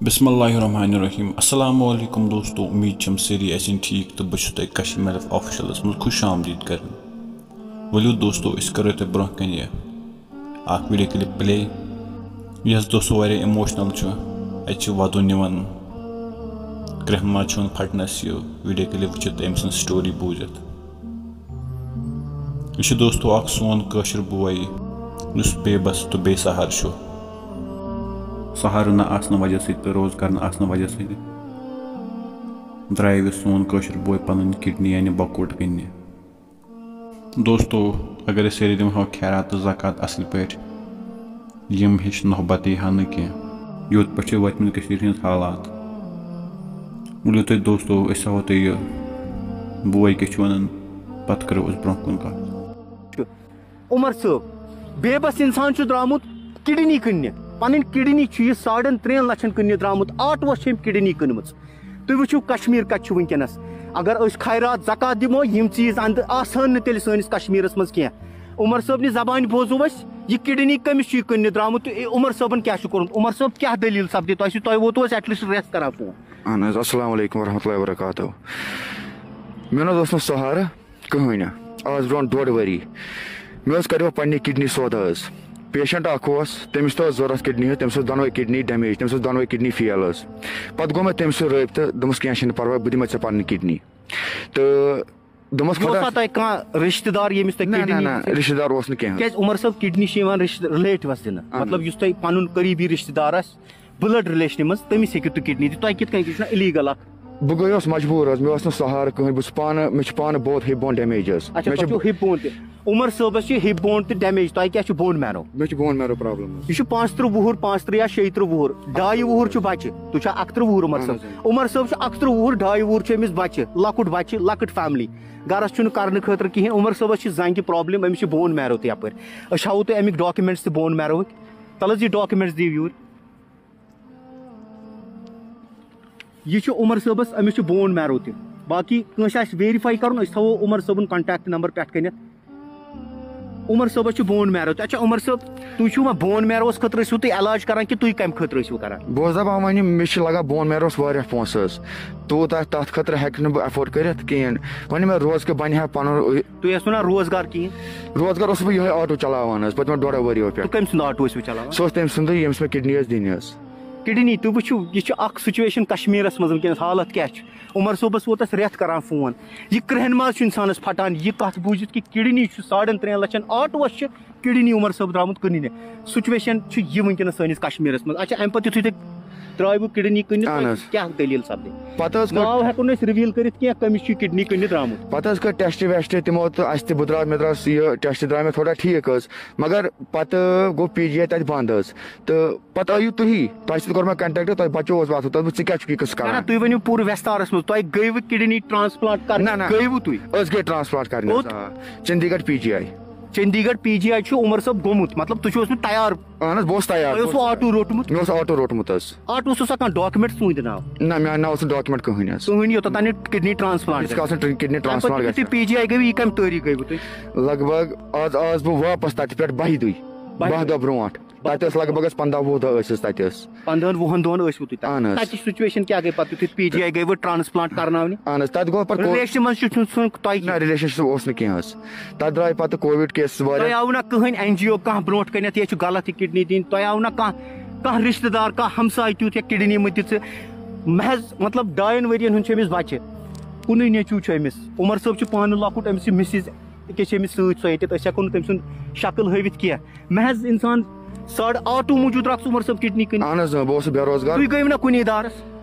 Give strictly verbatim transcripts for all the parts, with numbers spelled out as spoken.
بسم اللہ الرحمن الرحیم۔ السلام علیکم دوستو، امید چھم سٲری آسن ٹھیک تہٕ بہٕ چھُس تۄہہِ کشمیر آفیشلس منٛز خوش آمدید کران۔ ؤلِو دوستو، أسۍ کرو تۄہہِ برونٛہہ کنہِ یہِ اکھ ویڈیو کلپ پلے، یۄس دوستو واریاہ ایموشنل چھُ۔ اتہِ چھُ ودُن یِوان، کرٛہُن ماز چھُ یِوان پھٹنس یہِ ویڈیو کلپ وٕچھِتھ، أمۍ سٕنٛز سٹوری بوٗزِتھ۔ یہِ چھُ دوستو اکھ سون کٲشُر بوے، یُس بے بس تہٕ بے سہارٕ چھُ۔ سہارٕ نہ آسنہٕ وجہ سۭتۍ تہٕ روزگار نہ آسنہٕ وجہ سۭتۍ درٛایو یہِ سون کٲشُر بوے پنٕنۍ کڈنی یعنی بۄکوٹ کٕننہِ۔ دوستو، اگر أسۍ سٲری دِمہو خیرات تہٕ زکوٰۃ اصل پٲٹھۍ، یِم ہِش نوبت یی ہا نہٕ کینٛہہ۔ یوٗت پٲٹھۍ چھِ وٲتمٕتۍ کٔشیٖرِ ہِنٛدۍ حالات۔ ؤلِو تُہۍ دوستو، أسۍ ہاوو تۄہہِ یہِ بوے کیٛاہ چھُ وَنان، پَتہٕ کَرو أسۍ برٛونٛہہ کُن کَتھ۔ عمر صٲب، بے بس انسان چھُ درامُت کڈنی کٕننہِ۔ پنٕنۍ کڈنی چھُ یہِ ساڑن ترٛٮ۪ن لچھن کٕننہِ درامُت، آٹوس چھِ أمۍ کڈنی کٕنمٕژ۔ تُہۍ وٕچھِو کشمیر کتہِ چھُ وٕنکیٚنس۔ اگر أسۍ خیرات زکات دِمو، یِم چیٖز اندٕ آسہٕ ہن نہٕ تیٚلہِ سٲنِس کشمیرس منٛز کینٛہہ۔ عمر صٲبنہِ زبانہِ بوزو أسۍ، یہِ کڈنی کٔمِس چھُ یہِ کٕننہِ درامُت تہٕ عمر صٲبن کیٛاہ چھُ کوٚرمُت؟ عمر صٲب، کیٛاہ دٔلیٖل سپدِ تۄہہِ سۭتۍ؟ تۄہہِ ووتوٕ اَسہِ at least رٮ۪تھ کران فون۔ اہن حظ، السلام علیکم ورحمۃ اللہ وبرکاتہ۔ مےٚ نہ حظ اوس نہٕ سہارٕ کٕہٕنۍ۔ آز برونٛٹھ ڈۄڈ ؤری مےٚ حظ کریو پننہِ کڈنی سودا حظ۔ پیشنٹ اکھ اوس، تٔمِس تہِ ٲس ضروٗرت کڈنی ہٕنٛز، تٔمِس ٲس دۄنوَے کڈنی ڈیمیج، تٔمِس ٲس دۄنوَے کڈنی فیل حظ۔ پتہٕ گوٚو مےٚ تٔمِس سۭتۍ رٲبطہٕ، دوٚپمَس، "کینٛہہ چھُنہٕ پرواے، بہٕ دِمے ژےٚ پنٕنۍ کڈنی۔" تہٕ دوٚپمَس، یہِ اوسا خۄدایَس تۄہہِ کانٛہہ رِشتہٕ دار ییٚمِس تۄہہِ نہ، نہ، کِڈنی نہ، رِشتہٕ دار اوس نہٕ کینٛہہ حظ۔ کیٛازِ عمر صٲب، کِڈنی چھِ یِوان رِشتہٕ، رِلیٹِوَس دِنہٕ۔ اہن حظ۔ مطلب، یُس تۄہہِ پَنُن قریٖبی رِشتہٕ دار آسہِ، بٕلڈ رِلیشنہِ منٛز، تٔمِس ہیٚکِو تُہۍ کِڈنی دِتھ۔ تۄہہِ کِتھ کٔنۍ، یہِ چھُنہ اِلیٖگل اَکھ؟ بہٕ گٔیوس مجبوٗر حظ، مےٚ اوس نہٕ سہارٕ کٕہٕنۍ، بہٕ چھُس پانہٕ، مےٚ چھِ پانہٕ بہت ہِپ بون ڈیمیج حظ۔ اچھا، مےٚ تۄہہِ چھِ چھُو ہِپ بون تہِ۔ عمر صٲبَس چھِ ہِپ بون تہِ ڈیمیج، تۄہہِ کیٛاہ چھُ بون میرو؟ مےٚ چھُ بون میرو پرابلم حظ۔ یہِ چھُ پانٛژترٕٛہ وُہُر، پانٛژترٕٛہ یا شیٚیہِ ترٕٛہ وُہُر، ڈاے وُہُر چھُ بچہِ، تُہۍ چھا اَکترٕٛہ وُہُر عمر اہن صٲب؟ حظ، اہن۔ عمر صٲب چھُ اَکترٕٛہ وُہُر، ڈاے وُہُر چھُ أمِس بچہِ، لۄکُٹ بچہِ، لۄکٕٹ فیملی، گرس چھُنہٕ کرنہٕ خٲطرٕ کِہیٖنۍ۔ عمر صٲبَس چھِ زنٛگہِ پرابلم، أمِس چھِ بون میرو تہِ یپٲرۍ۔ أسۍ ہاوو تۄہہِ اَمِکۍ ڈاکیومینٹس تہِ بون میروٕکۍ۔ تَلہٕ حظ یہِ ڈاکیومینٹس دِیِو یوٗرۍ۔ یہِ چھُ عمر صٲبَس، أمِس چھُ بون میرو تہِ۔ باقٕے کٲنٛسہِ آسہِ ویریفاے کرُن، أسۍ تھاوو عمر صٲبُن کانٹیکٹ نمبر پٮ۪ٹھ کٔنِتھ۔ عمر صٲبَس چھُ بون میرو تہِ۔ اچھا عمر صٲب، تُہۍ چھِو وۄنۍ بون میروَس خٲطرٕ ٲسِو تُہۍ علاج کران کِنہٕ تُہۍ کَمہِ خٲطرٕ ٲسِو کران؟ بہٕ اوسُس دَپان وۄنۍ، مےٚ چھِ لگان بون میروَس واریاہ پونٛسہٕ حظ، تہٕ تَتھ، تَتھ خٲطرٕ ہٮ۪کہٕ نہٕ بہٕ ایفٲرڈ کٔرِتھ کِہیٖنۍ۔ وۄنۍ مےٚ روزگار بَنہِ ہا پَنُن۔ تُہۍ ٲسِو نا روزگار کِہیٖنۍ؟ روزگار اوسُس بہٕ یِہوٚے آٹو چلاوان حظ پٔتمٮ۪ن ڈۄڈو ؤرِیو پٮ۪ٹھ۔ تُہۍ کٔمۍ سُنٛد آٹو ٲسِو چلاوان؟ سُہ اوس تٔمۍ سُنٛدٕے، ییٚمِس مےٚ کِڈنی ٲس دِنۍ حظ۔ کِڈنی، تُہۍ وٕچھِو، یہِ چھُ اکھ سُچویشن کشمیرس منٛز وٕنکیٚنس، حالت کیٛاہ چھِ؟ عمر صٲبس ووت اَسہِ رٮ۪تھ کران فون، یہِ کرٛہن ماز چھُ انسانس پھٹان، یہِ کتھ بوٗزِتھ کہِ کِڈنی چھُ ساڑن ترٛٮ۪ن لچھن، آٹوس چھِ کِڈنی عمر صٲب درٛامُت کٕننہِ۔ سُچویشن چھِ یہِ وٕنکیٚنس سٲنِس کشمیرس منٛز۔ اچھا، امہِ پتہٕ یُتھُے تُہۍ ترٛٲیوٕ کِڈنی کٕننہِ، اہن تۄہہِ حظ۔ کیٛاہ دٔلیٖل سپدے؟ پتہٕ حظ کٔر ناو ہٮ۪کو نہٕ أسۍ رِویٖل کٔرِتھ کینٛہہ، کٔمِس چھُ یہِ کِڈنی کٕننہِ درٛامُت۔ پتہٕ حظ کٔر ٹیسٹ ویسٹ تِمو تہٕ اَسہِ تہِ، بہٕ درٛاو، مےٚ درٛاو یہِ ٹیسٹ درٛاے مےٚ تھوڑا ٹھیٖک حظ، مگر پتہٕ گوٚو پی جی آی تتہِ بنٛد حظ۔ تہٕ پتہٕ آیِو تُہی، تۄہہِ سۭتۍ کوٚر مےٚ کنٹیکٹ، تۄہہِ بچووُس بہٕ اتھ، تۄہہِ دوٚپ، "ژٕ کیٛاہ چھُکھ یہِ قٕصہٕ نہ، کران؟" نہ، تُہۍ ؤنِو پوٗرٕ وٮ۪ستارس منٛز، تۄہہِ گٔیوٕ کِڈنی ٹرانسپلانٹ کرنہِ؟ نہ، نہ۔ گٔیوٕ تُہۍ؟ أسۍ گٔے ٹرانسپلانٹ کرنہِ حظ، کوٚت؟ آ، چندی گڑھ پی جی آی۔ چندی گڑھ پی جی آی چھُ عمر صٲب گوٚمُت، مطلب تُہۍ چھِو اوسمُت تیار؟ اہن حظ، بہٕ اوسُس تیار۔ تۄہہِ اوسوٕ آٹو روٚٹمُت؟ مےٚ اوس آٹو روٚٹمُت حظ۔ آٹوس اوسا کانٛہہ ڈاکیومینٹ تُہنٛدِ ناوٕ؟ نہ، میانہِ ناوٕ اوس نہٕ ڈاکیومینٹ کٕہٕنۍ حظ۔ کٕہٕنۍ، یوٚتتھ تام نہٕ کِڈنی ٹرانسپلانٹ یُس گژھِ۔ کالَس نہٕ کِڈنی تَمہِ پتہٕ ٹرانسپلانٹ یُتھُے گژھِ۔ پی جی آی گٔیوٕ، یہِ کمہِ تٲریٖخ گٔیوٕ تُہۍ؟ لگ بگ آز، آز بہٕ واپس تتہِ پٮ۪ٹھ بَہہِ دۄہہِ، بَہہِ بَہہِ دۄہ برونٛٹھ۔ تَتہِ ٲس لگ بگ اَسہِ پنٛداہ وُہ دۄہ ٲسۍ أسۍ تَتہِ حظ۔ پنٛدہن وُہن دۄہن ٲسوٕ تُہۍ تَتہِ؟ اہن حظ۔ تَتِچ سُچویشن کیٛاہ گٔے پتہٕ یُتھُے پی جی آی گٔیوٕ ٹرانسپلانٹ کرناونہِ؟ اہن حظ، تَتہِ گوٚو پتہٕ کو- رِلیشنہِ منٛز چھُ چھُنہٕ سُہ تۄہہِ نہ، کینٛہہ؟ رِلیشنشپ اوس نہٕ کینٛہہ حظ۔ تَتہِ درٛاے پتہٕ کووِڈ کیسز واریاہ۔ تۄہہِ آو نہ کٕہٕنۍ این جی او کانٛہہ برونٛٹھ کنٮ۪تھ، یہِ چھُ غلط یہِ کِڈنی دِنۍ؟ تۄہہِ آو نہ کانٛہہ، کانٛہہ رِشتہٕ دار، کانٛہہ ہمساے تیُتھ یا کِڈنی مہٕ دِژٕ؟ محض مطلب ڈاین ؤرین ہُنٛد چھُ أمِس بچہِ، کُنُے نیٚچوٗ چھُ أمِس۔ عمر صٲب چھُ پانہٕ لۄکُٹ، أمِس چھِ مسز أکِس چھِ أمِس سۭتۍ، سۄ ییٚتٮ۪تھ، أسۍ ہٮ۪کو نہٕ تٔمۍ سُنٛد شکل ہٲوِتھ کینٛہہ۔ محض انسان ساڑ آٹو موٗجوٗب درٛاکھ ژٕ عمر صٲب کِڈنی کٕننہِ۔ اہن حظ، اۭں، بہٕ اوسُس بے روزگار۔ تُہۍ گٔیوٕ نا کُنہِ ادارس؟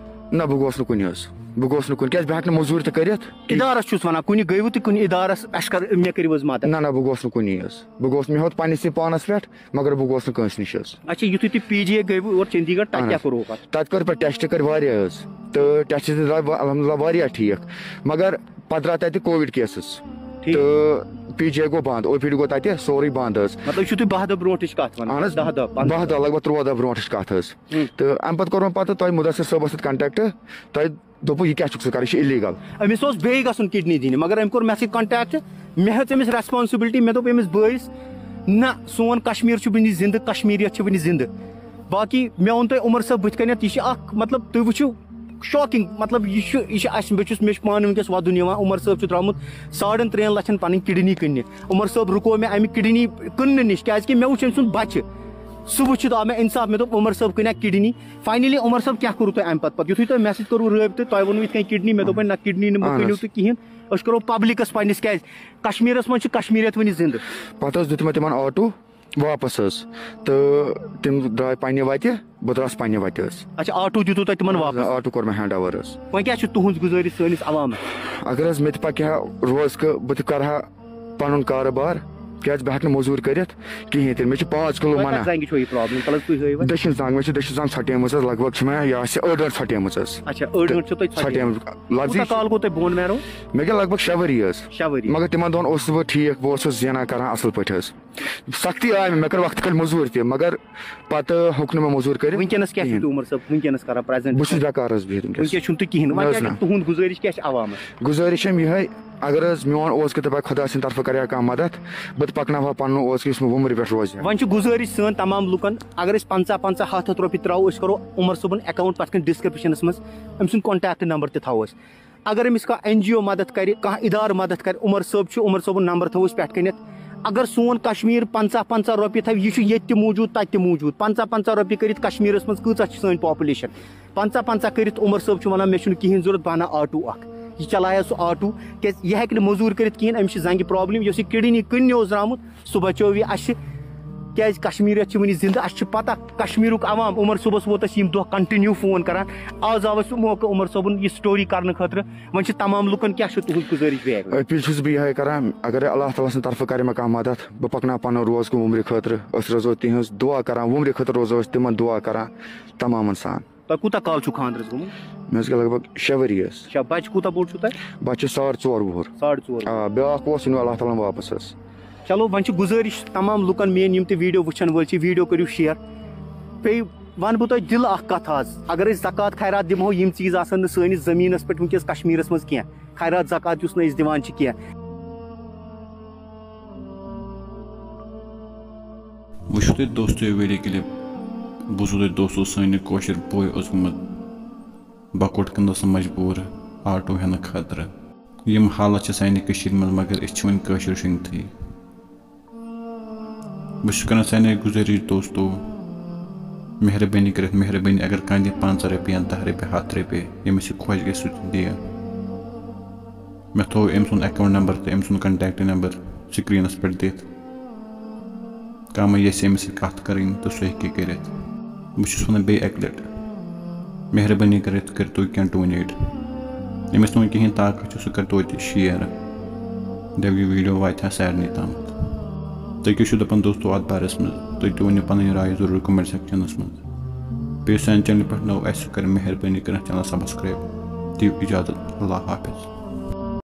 نہ، بہٕ گوس نہٕ کُنہِ حظ۔ بہٕ گوس نہٕ کُنہِ، کیٛازِ بہٕ ہٮ۪کہٕ نہٕ مٔزوٗرۍ تہِ کٔرِتھ۔ ادارس چھُس ونان، کُنہِ گٔیوٕ تُہۍ کُنہِ ادارس، اَسہِ کر، مےٚ کٔرِو حظ مدد؟ نہ، نہ، بہٕ گوس نہٕ کُنی حظ۔ بہٕ گوس، مےٚ ہیوٚت پننِسٕے پانس پٮ۪ٹھ، مگر بہٕ گوس نہٕ کٲنٛسہِ نِش حظ۔ اچھا، یُتھُے تُہۍ پی جی آی گٔیوٕ اور چندی گڑھ، تتہِ اہن کیٛاہ حظ۔ کوٚروٕ پتہٕ؟ تتہِ کٔر پتہٕ ٹیسٹ کٔرۍ واریاہ حظ، تہٕ ٹیسٹ تہِ درٛاے وا-، الحمدللہ واریاہ ٹھیٖک، مگر پتہٕ درٛاو تتہِ کووِڈ کیسز۔ ٹھیٖک۔ تہٕ پی جی آی گوٚو بنٛد، او پی ڈی گوٚو تتہِ سورُے بنٛد حظ۔ مطلب، یہِ چھُو تُہۍ باہ دۄہ برونٛٹھٕچ کتھ ونان؟ اہن حظ، دَہ دۄہ، پنٛداہ باہ دۄہ، لگ بگ تُرٛواہ دۄہ برونٛٹھٕچ کتھ حظ۔ ہُم۔ تہٕ امہِ پتہٕ کوٚر وۄنۍ پتہٕ تۄہہِ مُدثر صٲبس سۭتۍ کنٹیکٹ، تۄہہِ دوٚپُو، "یہِ کیٛاہ چھُکھ ژٕ کران؟ یہِ چھُ اِلیٖگل۔" أمِس اوس بیٚیہِ گژھُن کِڈنی دِنہِ، مگر أمۍ کوٚر مےٚ سۭتۍ کنٹیکٹ، مےٚ ہیٚژ أمِس ریسپانسبلٹی، مےٚ دوٚپ أمِس بٲیِس، "نہ، سون کشمیر چھُ وُنہِ زِندٕ، کشمیریت چھِ وُنہِ زِندٕ۔" باقٕے مےٚ ووٚن تۄہہِ عمر صٲب بٕتھِ کَنٮ۪تھ، یہِ چھِ اَکھ، مطلب، تُہۍ وٕچھِو، شاکنگ، مطلب، یہِ چھُ، یہِ چھُ اَسہِ، بہٕ چھُس، مےٚ چھُ پانہٕ وٕنکیٚس وَدُن یِوان۔ عمر صٲب چھُ درٛامُت ساڑَن ترٛٮ۪ن لَچھَن پَنٕنۍ کِڈنی کٕننہِ۔ عمر صٲب رُکو مےٚ اَمہِ کِڈنی کٕننہٕ نِش، کیٛازِکہِ مےٚ وٕچھ أمۍ سُنٛد بَچہِ۔ سُہ وٕچھِتھ آو مےٚ اِنصاف، مےٚ دوٚپ، "عمر صٲب کٕنیٛا کِڈنی؟" فاینٔلی عمر صٲب کیٛاہ کوٚروٕ تۄہہِ اَمہِ پَتہٕ؟ پَتہٕ یُتھُے تۄہہِ مےٚ سۭتۍ کوٚروٕ رٲبطہٕ، تۄہہِ ووٚنوٕ یِتھ کَنۍ کِڈنی، مےٚ دوٚپ وۄنۍ، "نہ، کِڈنی نہٕ مہٕ اَہَن کٕنِو حظ۔ تُہۍ کِہیٖنۍ، أسۍ کَرو پَبلِکَس پنٛنِس، کیٛازِ کشمیٖرَس منٛز چھِ کشمیٖریت وٕنہِ زِندٕ۔" پَتہٕ حظ دیُت تِمو تِمَن آٹوٗ واپَس حظ، تہٕ تِم درٛاے پنٛنہِ وَتہِ، بہٕ درٛاس پنٛنہِ وَتہِ حظ۔ اچھا، آٹوٗ دیُتوٕ تۄہہِ تِمَن واپَس؟ آٹوٗ کوٚر مےٚ ہینڈ اوٚوَر حظ۔ وۄنۍ کیٛاہ چھِ تُہٕنٛز گُزٲرِش سٲنِس عوامَس؟ اگر حظ مےٚ تہِ پَکہِ ہا روزٕ کہٕ، بہٕ تہِ کَرٕ ہا پَنُن کارٕبار، کیٛازِ بہٕ ہٮ۪کہٕ نہٕ مٔزوٗرۍ کٔرِتھ کِہیٖنۍ تہِ۔ مےٚ چھِ پانٛژھ کِلوٗ تۄہہِ مَنہ۔ کَتھ زَنٛگہِ چھو یہِ پرابلم؟ تَلہٕ حظ تُہۍ ہٲیِو وۄنۍ۔ دٔچھِنۍ زَنٛگ، مےٚ چھِ دٔچھِنۍ زَنٛگ ژھۄٹیمٕژ حظ، لگ بگ چھِ مےٚ یہِ ہسا أڑ أڑ ژھۄٹیمٕژ حظ۔ اچھا، أڑ گٲنٛٹھ چھو تۄہہِ ژھۄٹیمٕژ۔ ژھۄٹیمٕچ لفظی کوٗتاہ چھِ کال گوٚو تۄہہِ بون میرو؟ مےٚ گٔے لگ بگ شےٚ ؤری حظ۔ شےٚ ؤری۔ مگر تِمن دۄہن اوسُس بہٕ ٹھیٖک، بہٕ اوسُس زینان کران اصل پٲٹھۍ حظ۔ سختی آیہِ مےٚ، مےٚ کٔر وقتہٕ پٲٹھۍ مٔزوٗرۍ تہِ، مگر پتہٕ ہیوٚک نہٕ مےٚ مٔزوٗرۍ کٔرِتھ وٕنکیٚنس کیٛاہ چھِو کِہیٖنۍ۔ تُہۍ عمر صٲب وٕنکیٚنس کران پریزنٹ؟ بہٕ چھُس بیکار حظ بِہِتھ وٕنکیٚس۔ وٕنکیٚس چھُنہٕ تُہۍ کِہیٖنۍ۔ نہ وۄنۍ حظ کیٛاہ نہ۔ چھِ تُہُنٛد گُزٲرِش کیٛاہ چھِ عوامس؟ گُزٲرِش چھَم یِہے، اگر حظ میون اوس کہِ دپان خۄدا سٕنٛدِ طرفہٕ کرِ ہا کانٛہہ مدد، بہٕ تہِ پکناوہا پنُن اوس کہِ یُس مےٚ وُمرِ پٮ۪ٹھ روزِ ہا۔ وۄنۍ چھِ گُزٲرِش سٲنۍ تمام لُکن، اگر أسۍ پنٛژاہ پنٛژاہ ہتھ ہتھ رۄپیہِ ترٛاوو، أسۍ کرو عمر صٲبُن account پتھ کَنۍ description منٛز، أمۍ سُنٛد contact number تہِ تھاوو أسۍ۔ اگر أمِس کانٛہہ این جی او مدد کرِ، کانٛہہ ادارٕ مدد کرِ، عمر صٲب چھُ، عمر صٲبُن number تھاوو أسۍ پٮ۪ٹھ کَنٮ۪تھ۔ اگر سون کشمیٖر پنٛژاہ پنٛژاہ رۄپیہِ تھاوِ، یہِ چھُ ییٚتہِ تہِ موٗجوٗد، تَتہِ تہِ موٗجوٗد۔ پنٛژاہ پنٛژاہ رۄپیہِ کٔرِتھ کشمیٖرس منٛز کۭژاہ چھِ سٲنۍ population؟ پنٛژاہ پنٛژاہ کٔرِتھ عمر صٲب چھُ وَنان، "مےٚ چھُنہٕ کِہیٖنۍ ضوٚرَتھ، بہٕ اَنہٕ آٹوٗ اَکھ۔" یہِ چلایا سُہ آٹوٗ، کیٛازِ یہِ ہیٚکہِ نہٕ مٔزوٗرۍ کٔرِتھ کِہیٖنۍ، أمِس چھِ زنٛگہِ problem۔ یۄس یہِ کِڈنی کٕننہِ اوس درٛامُت، سُہ بچٲو یہِ اَسہِ، کیٛازِ کشمیٖریت چھِ وٕنہِ زِندٕ۔ اَسہِ چھِ پتہ کشمیٖرُک عوام، عمر صٲبَس ووت اَسہِ یِم دۄہ continue phone کران۔ آز آو اَسہِ سُہ موقعہٕ عمر صٲبُن یہِ story کرنہٕ خٲطرٕ۔ وۄنۍ چھِ تمام لُکَن کیٛاہ چھُ تُہُنٛد گُزٲرِش بیگ؟ اپیل چھُس بہٕ یِہے کران، اگر اللہ تعالیٰ سٕنٛدِ طرفہٕ کرِ مےٚ کانٛہہ مدد، بہٕ پَکناو پَنُن روزٕ کُن وُمرِ خٲطرٕ۔ أسۍ روزو تِہِنٛز دُعا کران، وُمرِ خٲطرٕ روزو أسۍ تِمن دُعا کران، تمامن سان۔ تۄہہِ کوٗتاہ کال چھُو خانٛدرَس گوٚمُت؟ مےٚ حظ گٔے لگ بگ شےٚ ؤری حظ۔ شےٚ۔ بَچہِ کوٗتاہ بوٚڑ چھُو تۄہہِ؟ بَچہِ چھُ ساڑ ژور وُہُر۔ ساڑ ژور وُہُر۔ آ، بیٛاکھ اوس، یہِ نیوٗ اللہ تعالیٰ ہَن واپس حظ۔ چلو، وۄنۍ چھِ گُزٲرِش تمام لُکن میٛٲنۍ، یِم تہِ video وٕچھن وٲلۍ چھِ، video کٔرِو share۔ بیٚیہِ وَنہٕ بہٕ تۄہہِ دِلہٕ اکھ کَتھ آز، اگر أسۍ زکوٰۃ خیرات دِمہو، یِم چیٖز آسن نہٕ سٲنِس زٔمیٖنَس پٮ۪ٹھ وٕنکیٚس کشمیٖرَس منٛز کینٛہہ، خیرات زکوٰۃ یُس نہٕ أسۍ دِوان چھِ کینٛہہ۔ وٕچھِو تُہۍ دوستو یہِ video clip، بوٗزِو تُہۍ دوستو، سٲنۍ یہِ کٲشِر بوے اوس گوٚمُت بکوٹ کٕننَس مجبوٗر آٹوٗ ہٮ۪نہٕ خٲطرٕ۔ یِم حالت چھِ سانہِ کٔشیٖرِ منٛز، مگر أسۍ چھِ وۄنۍ کٲشِر شٔنگتھٕے۔ بہٕ چھُس کران سارنٕے گُزٲرِش دوستو، مہربٲنی کٔرِتھ، مہربٲنی، اگر کانٛہہ دِ پنٛژاہ رۄپیہِ یا دَہ رۄپیہِ، ہَتھ رۄپیہِ، ییٚمِس یہِ خۄش گژھِ سُہ تہِ دِیہِ۔ مےٚ تھوٚو أمۍ سُنٛد account number تہٕ أمۍ سُنٛد contact number screenس پٮ۪ٹھ دِتھ۔ کانٛہہ ما یژھِ أمِس سۭتۍ کَتھ کَرٕنۍ تہٕ سُہ ہیٚکہِ کٔرِتھ۔ بہٕ چھُس وَنان بیٚیہِ اَکہِ لَٹہِ، مہربٲنی کٔرِتھ کٔرۍتو کینٛہہ donate۔ ییٚمِس نہٕ وۄنۍ کِہیٖنۍ طاقت چھُ، سُہ کٔرۍتو تہِ share۔ دَپہِ یہِ video واتہِ ہا سارنٕے تامَتھ۔ تُہۍ کیٛاہ چھِو دَپان دوستو اَتھ بارَس منٛز؟ تُہۍ تہِ ؤنِو پَنٕنۍ راے ضروٗر comment sectionس منٛز۔ بیٚیہِ سانہِ channelہِ پٮ۪ٹھ نوٚو آسہِ، سُہ کَرِ مہربٲنی کٔرِتھ channel subscribe۔ دِیِو اِجازت، اللہ حافظ۔